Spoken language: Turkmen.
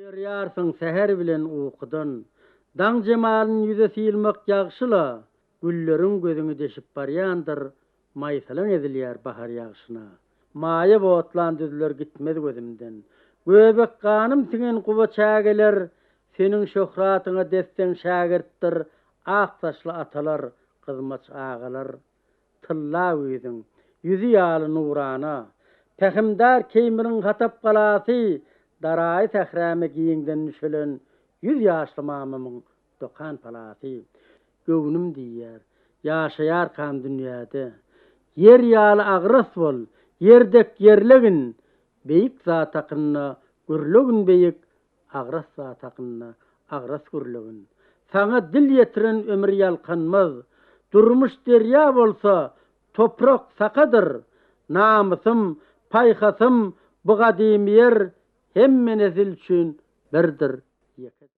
Oýarýarsyň säher bilen ukudan. Daň jemalyn ýüze sylmak ýagşy-la, Gülleriň gözüňi deşip barýandyr, Maýsalaň ezilýär bahar ýagşyna. Maýa otlan düzler gitmez gözümden. Göbek ganym siňen guba çägeler, Seniň şöhratyňa des-deň şägirtdir, Ak saçly atalar, gyzmaç agalar. Tylla güýzüň, ýüzi ýaly nurana. Pähimdar Keýmiriň hatap galasy, Daraýy sähräme giňden düşelen Ýüz ýaşly mamamyň dokan palasy. Göwnüm diýýär, ýaşaýarkam dünýäde, Ýer ýaly agras bol, ýer dek ýerlegin, Beýik zat hakynda gürlegin beýik, Agras zat hakynda agras gürlegin. Saňa dil ýetiren ömür ýalkanmaz. Durmuş derýa bolsa, toprak sakadyr. Namysym, paýhasym bu gadymy ýer hemme nesil üçin birdir, ýekedir.